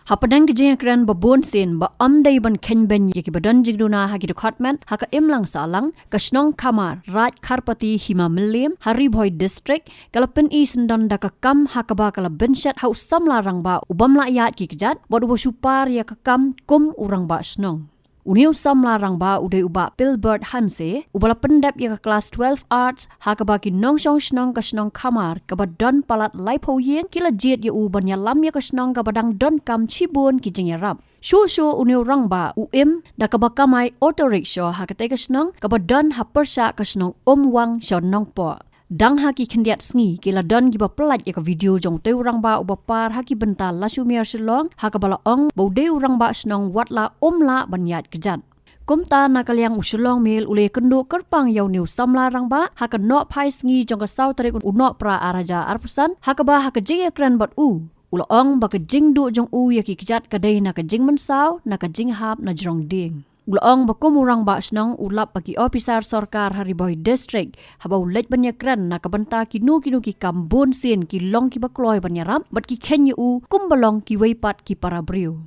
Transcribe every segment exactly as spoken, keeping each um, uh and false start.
Hapdeng ka jingïakren ba bun sien ba ym dei ban khein beiñ ïa kiba don jingduna ha ki dkhot met ha ka imlang sahlang, ka shnong Khamar, Raid Kharpati Hima Mylliem, ha Ri Bhoi District, ka la pyni syndon da ka kam ha kaba ka la bynshet ha u samla rangbah u bym lah ïaid ki kjat, bad uba shu par ïa ka kam kum u rangbah shnong. Une u samla rangbah u dei u Bah Pilbert Hanse, uba la pyndep ïa ka klas twelve Arts, ha kaba ki nongshong shnong ka shnong Khamar, kaba don palat laiphew ïing, ki la jied ïa u ban ïalam ïa ka shnong kaba dang donkam shibun ki jingïarap. Shuh shuh une u rangbah u im da kaba kamai auto rickshaw ha katei ka shnong, kaba don ha pyrshah ka shnong Umwang sha Nongpoh. Dang ha ki khyndiat sngi ki la don kiba pyllait ïa ka video jong utei u rangbah uba par ha ki bynta Lashumer Shillong, ha kaba la ong ba u dei u rangbah shnong wat la um lah ban ïaid kjat. Kumta na ka liang u Shillong Mail u la ïakynduh kyrpang ïa une u samla rangbah ha ka nohphai sngi jong ka saw tarik u Nohprah ar hajar arphew san, ha kaba ha ka jingïakren bad u, u la ong ba ka jingduh jong u ïa ki kjat ka dei na ka jingmynsaw, na ka jinghap na jrong dieng. U la ong ba kum u rangbah shnong u lap ba ki ophisar sorkar ha Ri Bhoi District, haba u leit ban ïakren na ka bynta kino kino ki kam bun sien ki long kiba kloi ban ïarap, bad ki khein ïa u kumba long kiwei pat ki para briew.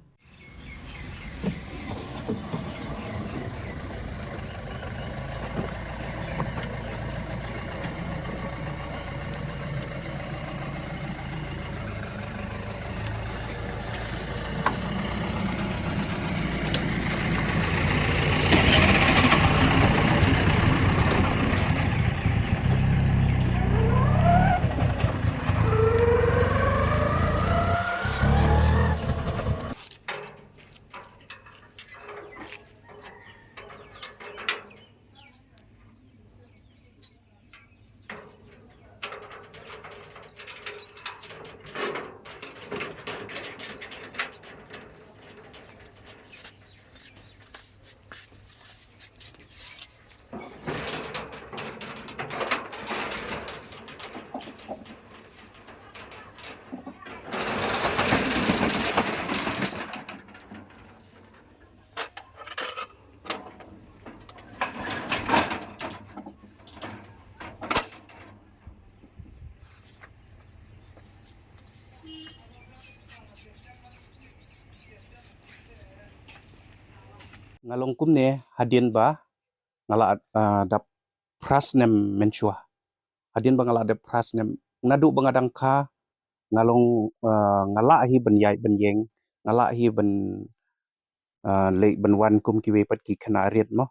Nga long kumne hadien ba nga la, ah, dap phra snem mynshuwa. Hadien ba nga la dap phra snem, naduh ba nga dang kha, nga long, ah, nga lah hi ban ïaid ban ïeng, nga lah hi ban, ah, leit ban wan kum kiwei pat ki khynnah rit mo.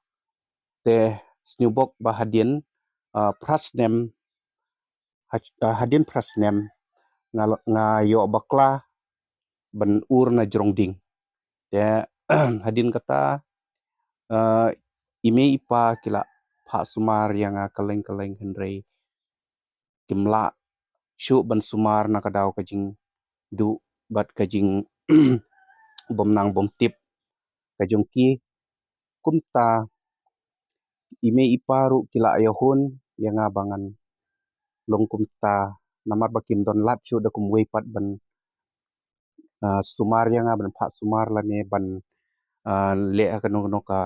Te sniewbok ba hadien, ah, phra snem, ha-, ah, hadien phra snem nga lo-, nga ïoh bakla ban ur na jrong dieng. Te hadien kata, ah, i mei i pa ki la phah sumar ïa nga kylleng kylleng, hynrei kim lah shuh ban sumar na ka daw ka jingduh bad ka jingbymnang bymtip ka jong ki. Kumta i mei i pa ruh ki la ïahun ïa nga ba ngan long kumta, namar ba kim don lad shuh da kumwei pat ban, ah, sumar ïa nga, ban phah sumar lane ban, ah, leh ha kano kano ka,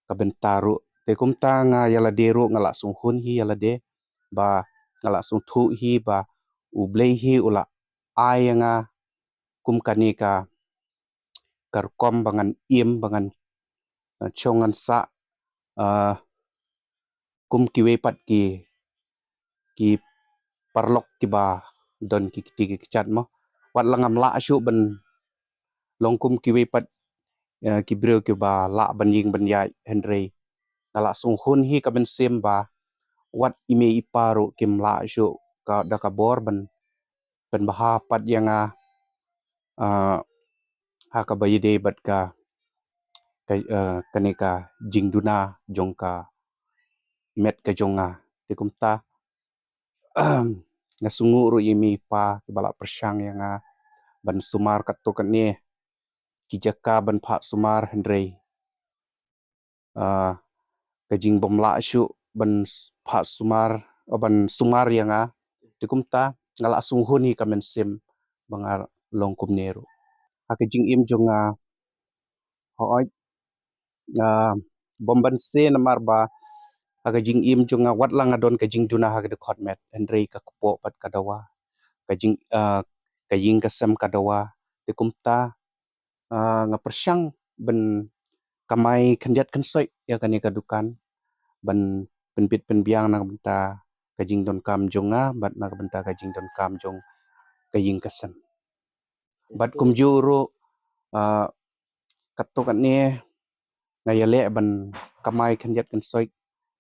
ka bynta ruh. Te kumta nga ïa lade ruh nga la sngewhun hi ïa lade, ba nga la sngewthuh hi ba U Blei hi u la ai ïa nga kum kane ka, ka rukom ba ngan im, ba ngan, eh, shong ngan sah, eh, kum kiwei pat ki, ki paralok kiba don ki kti ki kjat mo. Wat la ngam lah shuh ban long kum kiwei pat, eh, ki briew kiba lah ban ïeng ban ïaid, hynrei nga la sngewhun hi ka mynsiem ba wat i mei i pa ruh kim lah shuh ka, da ka bor ban pynbha pat ïa nga, ah, ha kaba ïadei bad ka, ka, ah, kane ka jingduna jong ka met ka jong nga. Te kumta nga sngewnguh ruh ïa i mei i pa kiba la pyrshang ïa nga ban sumar katto katne ki jaka ban phah sumar, hynrei ah, ka jingbymlah shuh ban s-, phah sumar, oh, ban sumar ïa nga. Te kumta nga la sngewhun hi ka mynsiem ba nga long kumne ruh. Ha ka jingim jong nga, hooid, ah, bym banse namar ba ha ka jingim jong nga wat la nga don ka jingduna ha ka dkhot met, hynrei ka kpoh pat ka dawa, ka jing, ah, ka ïing ka sem ka dawa. Te kumta ah, nga pyrshang ban kamai khyndiat khynsoit ïa kane ka dukan ban pynbit pynbiang na ka bynta ka jingdonkam jong nga bad na ka bynta ka jingdonkam jong ka ïing ka sem. Bad kumjuh ruh, ah, katto katne nga ïaleh ban kamai khyndiat khynsoit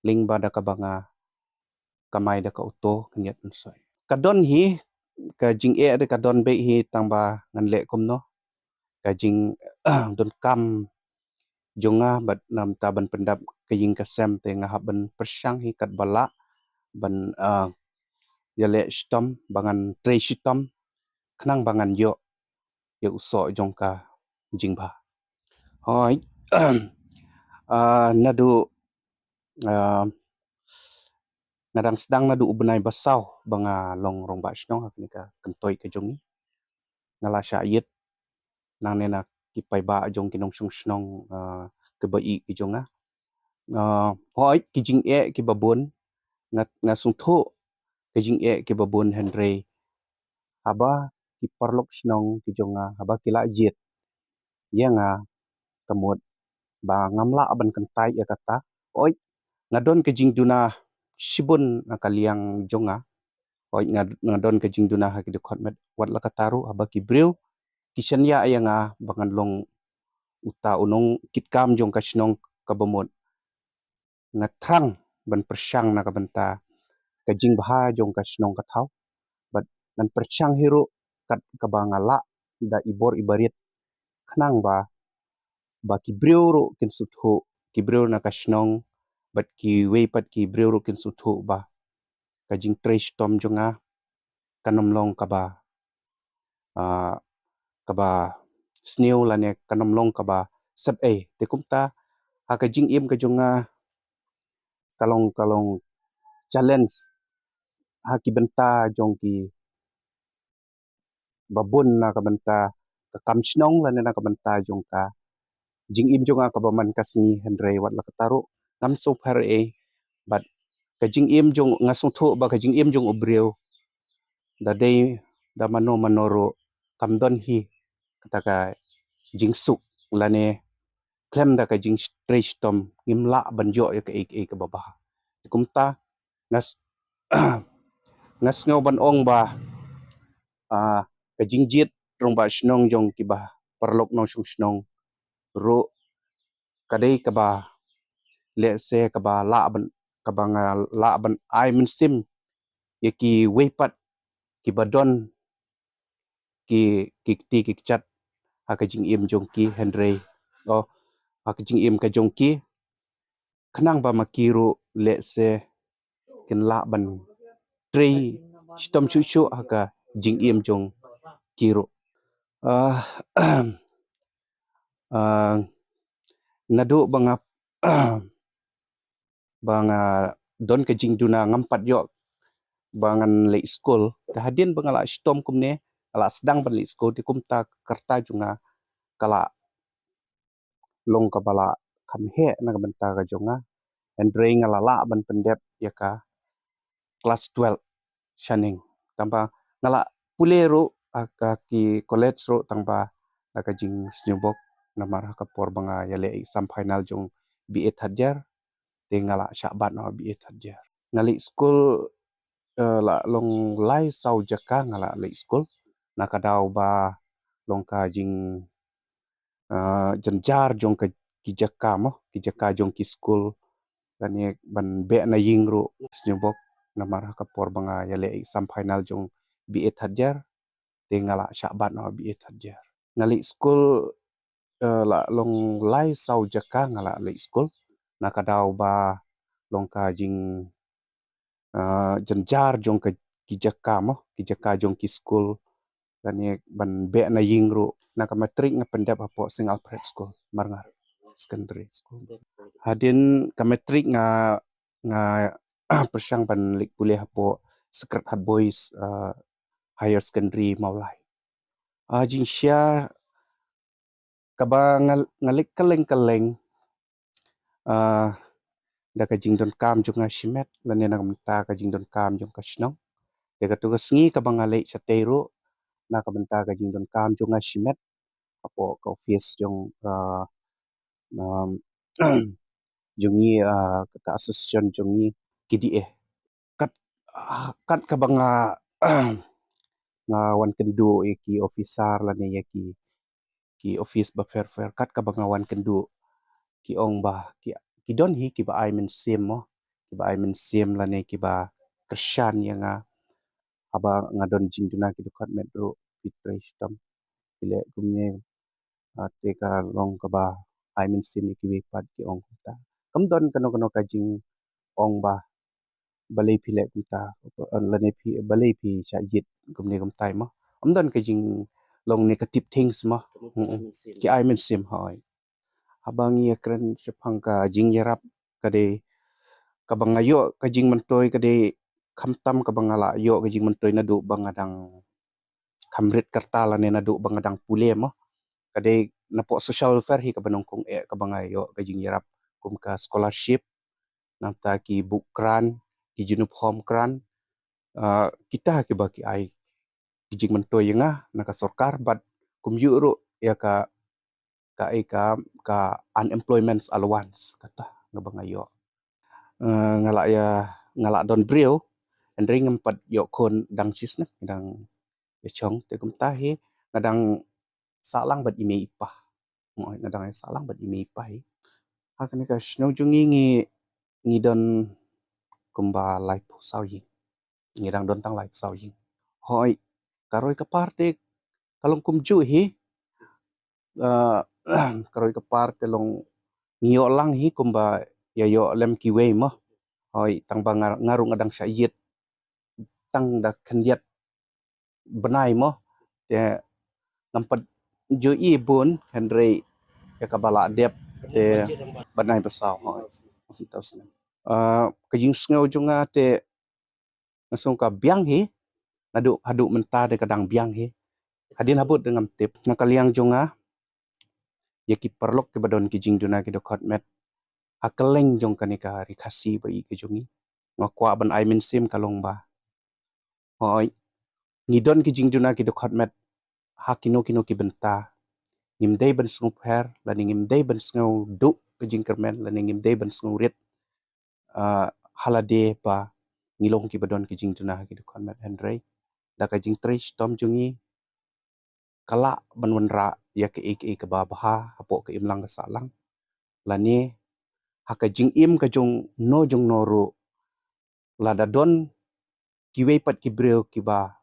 lyngba da kaba nga kamai da ka auto khyndiat khynsoit. Ka don hi, ka jingeh de ka don beit hi tang ba ngan leh kumno. Ka jingdonkam jong nga bad na ka bynta ban pyndap ka ïing ka sem te nga hap ban pyrshang hi katba lah ban, ah, ïaleh shitom, ba ngan trei shitom khnang ba ngan ïoh ïa u soh jong ka jingbha. Hooid. Ah, naduh, ah, nga dang sdang naduh u bnai ba saw ba nga long rangbah shnong ha kane ka kyntoit ka jong ngi. Nga la shah ïit nangne na ki paidbah jong ki nongshong shnong, ah, kiba ïeit ki jong nga. Ah, hooid, ki jingeh kiba bun, nga, nga sngewthuh ki jingeh kiba bun, hynrei haba ki paralok shnong ki jong nga, haba ki la jied ïa nga, ka mut ba ngam lah ban kyntait ïa kata. Hooid, nga don ka jingduna shibun na ka liang jong nga. Hooid, nga, nga don ka jingduna ha ki dkhot met, wat la katta ruh haba ki briew ki shaniah ïa nga ba ngan long uta u nongkitkam jong ka shnong, kaba mut nga thrang ban pyrshang na ka bynta ka jingbha jong ka shnong ka thaw. Bad ngan pyrshang hi ruh kat kaba nga lah da i bor i barit, khnang ba, ba ki briew ruh kin sngewthuh, ki briew na ka shnong bad kiwei pat ki briew ruh kin sngewthuh ba ka jingtrei shitom jong nga kan ym long kaba, ah, kaba sniew lane kan ym long kaba sep ei. Te kumta, ha ka jingim ka jong nga, ka long, ka long challenge ha ki bynta jong ki ba bun, na ka bynta ka kam shnong lane na ka bynta jong ka jingim jong nga kaba man ka sngi, hynrei wat la katta ruh ngam sngewpher ei. Bad ka jingim jong, nga sngewthuh ba ka jingim jong u briew, da dei da mano mano ruh, kam don hi kata ka jingsuk lane khlem da ka jingtrei shitom ngim lah ban ïoh ïa kaei kaei kaba bha. Te kumta, nga s-, nga sngew ban ong ba, ah, ka jingjied rangbah shnong jong kiba paralok nongshong shnong ruh ka dei kaba, lehse kaba lah ban, kaba nga lah ban ai mynsiem ïa kiwei pat kiba don ki, ki kti ki kjat ha ka jingim jong ki, hynrei, oh, ha ka jingim ka jong ki, khnang ba ma ki ruh lehse kin lah ban trei shitom shuh shuh ha ka jingim jong ki ruh. Ah, ah, naduh ba nga, ba nga don ka jingduna ngam pat ïoh ba ngan leit skul. Te hadien ba nga la shitom kumne, nga la sdang ban leit skul, te kumta ka rta jong nga ka la long kaba la kham heh na ka bynta ka jong nga. Hynrei nga la lah ban pyndep ïa ka klas twelve shaneng. Tangba nga la pule ruh ha ka ki college ruh, tangba na ka jingsngewbok, namar ha ka por ba nga ïaleh exam final jong B A third year, te nga la shah bat noh B A third year. Nga leit skul, eh, la long lai saw jaka nga la leit skul. Na ka daw ba long ka jing, eh, jynjar jong ka, ki jaka mo, ki jaka jong ki skul. Lane ban beh na ïing ruh sngewbok, namar ha ka por ba nga ïaleh exam final jong B A third year, te nga la shah bat noh B A third year. Nga leit skul, eh, la long lai saw jaka nga la leit skul. Na ka daw ba long ka jing, eh, jynjar jong ka, ki jaka mo, ki jaka jong ki skul. Lane ban beh na ïing ruh. Na ka matric nga pyndep hapoh Saint Alfred School, Marngar Secondary School. Hadien ka matric nga, nga pyrshang ban leit pule hapoh Sacred Heart Boys, eh, Higher Secondary Mawlai. Ah, jingshia kaba nga, nga leit kylleng kylleng, ah, da ka jingdonkam jong nga shimet, lane na ka bynta ka jingdonkam jong ka shnong. Da katu ka sngi kaba nga leit shatei ruh, na ka bynta ka jingdonkam jong nga shimet, hapoh ka office jong, ah, um, jong ngi, ah, ka association jong ngi K D A. Kat, ah, kat kaba nga, nga wan kynduh ïa ki officer lane ïa ki, ki office ba pher pher, kat kaba nga wan kynduh ki ong ba ki, ki don hi kiba ai mynsiem mo, kiba ai mynsiem lane kiba kyrshan ïa nga. Haba nga don jingduna ki dkhot met ruh phi trei shitom, phi leh kumne, ah, te ka long kaba ai mynsiem ïa kiwei pat, ki ong kumta. Kam don kano kano ka jingong ba balei phi leh kumta, lane phi, balei phi shah ïit kumne kumtai mo. Kam don ka jinglong negative things mo. Ki ai mynsiem, hooid. Haba ngi ïakren shaphang ka jingïarap, ka dei kaba nga ïoh ka jingmyntoi, ka dei khamtam kaba nga la ïoh ka jingmyntoi naduh ba nga dang kham rit kyrta lane naduh ba nga dang pule mo. Ka dei napoh social welfare hi kaba nyngkong eh kaba nga ïoh ka jingïarap, kum ka scholarship, nangta ki book grant, ki uniform grant, ah, kita kiba ki ai ki jingmyntoi ïa nga na ka sorkar, bad kumjuh ruh ïa ka, ka ai ka, ka unemployment allowance, kata nga ba nga ïoh. Eh, nga la ïa, nga la don briew, hynrei ngam pat ïoh khun dang shisnem, dang ïa shong, te kumta hi nga dang sah lang bad i mei i pa. Hooid, nga dang sah lang bad i mei i pa hi. Ha kane ka shnong jong ngi, ngi, ngi don kumba laiphew saw ïing. Ngi dang don tang laiphew saw ïing. Hooid, ka roi ka par te ka long kumjuh hi. Ah, ka roi ka par te long ngi ïoh lang hi kumba ïa ïoh lem kiwei mo. Hooid, tang ba nga, nga ruh nga dang shah ïit tang da khyndiat bnai mo. Te ngam pat ju i bun, hynrei ïa kaba la dep te bnai ba saw, hooid. Ah, ka jingsngew jong nga te nga sngew ka biang hi, naduh haduh mynta te ka dang biang hi. Hadien habud te ngam tip. Na ka liang jong nga, ïa ki paralok kiba don ki jingduna ki dkhot met, ha kylleng jong kane ka Ri Khasi ba ïeit ka jong ngi, nga kwah ban ai mynsiem ka long ba, hooid, ngi don ki jingduna ki dkhot met ha kino kino ki bynta. Ngim dei ban sngewpher lane ngim dei ban sngewduh ka jingkyrmen lane ngim dei ban sngewrit, ah, ha lade ba ngi long kiba don ki jingduna ha ki dkhot met, hynrei da ka jingtrei shitom jong ngi ka lah ban wanrah ïa kaei kaei kaba bha hapoh ka imlang ka sahlang. Lane ha ka jingim ka jong no jong no ruh, lada don kiwei pat ki briew kiba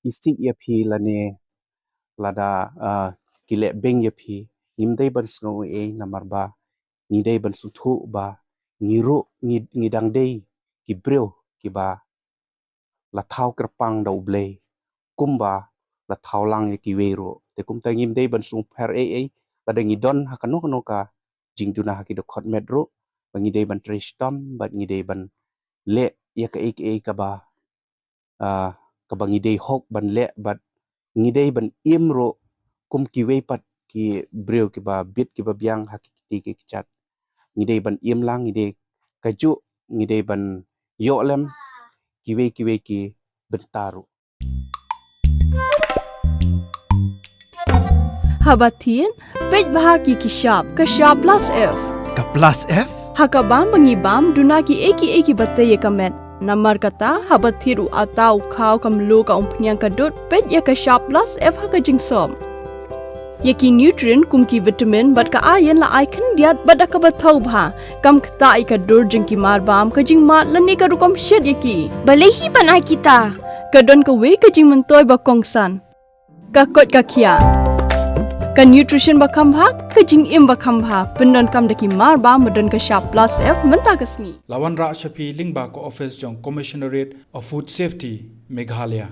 isih ïa phi lane lada, ah, ki leh beiñ ïa phi, ngim dei ban sngew ei ei, namar ba ngi dei ban sngewthuh ba ngi ruh ngi, ngi dang dei ki briew kiba la thaw kyrpang da U Blei kumba la thaw lang ïa kiwei ruh. Te kumta ngim dei ban sngewpher ei ei lada ngi don ha kano kano ka jingduna ha ki dkhot met ruh, ba ngi dei ban trei shitom bad ngi dei ban leh ïa kaei kaei kaba, ah, kaba ngi dei hok ban leh, bad ngi dei ban im ruh kum kiwei pat ki briew kiba bit kiba biang ha ki kti ki kjat. Ngi dei ban im lang, ngi dei kajuh, ngi dei ban ïoh lem kiwei kiwei ki bynta ruh. Haba thied, peit bha ki ki shap, ka shap plus F. Ka plus F? Ha ka bam ba ngi bam, duna kiei kiei kiba tei ïa ka met. Namar kata, haba thied u atta, u khaw, ka mluh, ka umphniang, ka dud, peit ïa ka shap plus F ha ka jingsop. Ïa ki nutrient kum ki vitamin bad ka iron la ai khyndiat bad da kaba thaw bha. Kam ktah ïa ka dur jong ki mar bam, ka jingmad lane ka rukom shet ïa ki. Balei hi ban ai kita? Ka don kawei ka jingmyntoi ba kongsan. Ka koit ka khiah. Ka nutrition ba kham bha, ka jingim ba kham bha. Pyndonkam da ki mar bam ba don ka shap plus F mynta ka sngi. La wanrah sha phi lyngba ka office jong Commissionerate of Food Safety, Meghalaya.